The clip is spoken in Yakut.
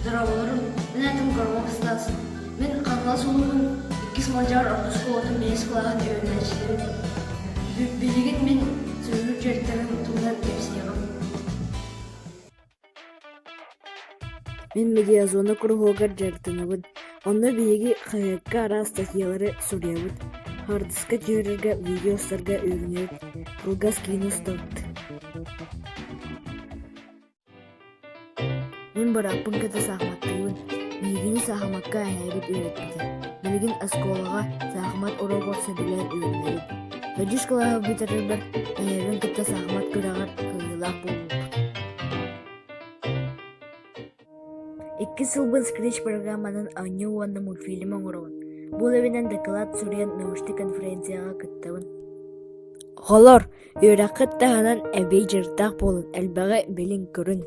Дорооболорум, мин аатым Громов Стас. Мин Хаҥалас улууһун иккис Малдьаҕар орто оскуолатын бэһис кылааһын үөрэнээччитэбин. Билигин мин сөбүлүүр дьарыктарым туһунан кэпсиэҕим. Мин медиазона куруһуогар дьарыктанабын. Онно биһиги хаһыакка араас статьялары суруйабыт, хаартыска түһэрэргэ, видео устарга үөрэнэбит, кылгас киинэ устабыт. Мин бырааппын кытта саахыматтыыбын. Биһигини саахымакка эһээбит үөрэппитэ. Билигин оскуолаҕа саахымат уруогар сөбүлээн үөрэнэбин. Төрдүс кылааһы бүтэрэрбэр эһээбин кытта саахымат күрэҕэр кыайыылаах буолбуппут. Иккис сылбын Scratch программанан оонньуу уонна мультфильм оҥоробун. Бу үлэбинэн дакылаат суруйан научнай конференцияҕа кыттабын. Оҕолор, үөрэххит таһынан эбии дьарыктаах буолун, элбэҕи билиҥ-көрүҥ.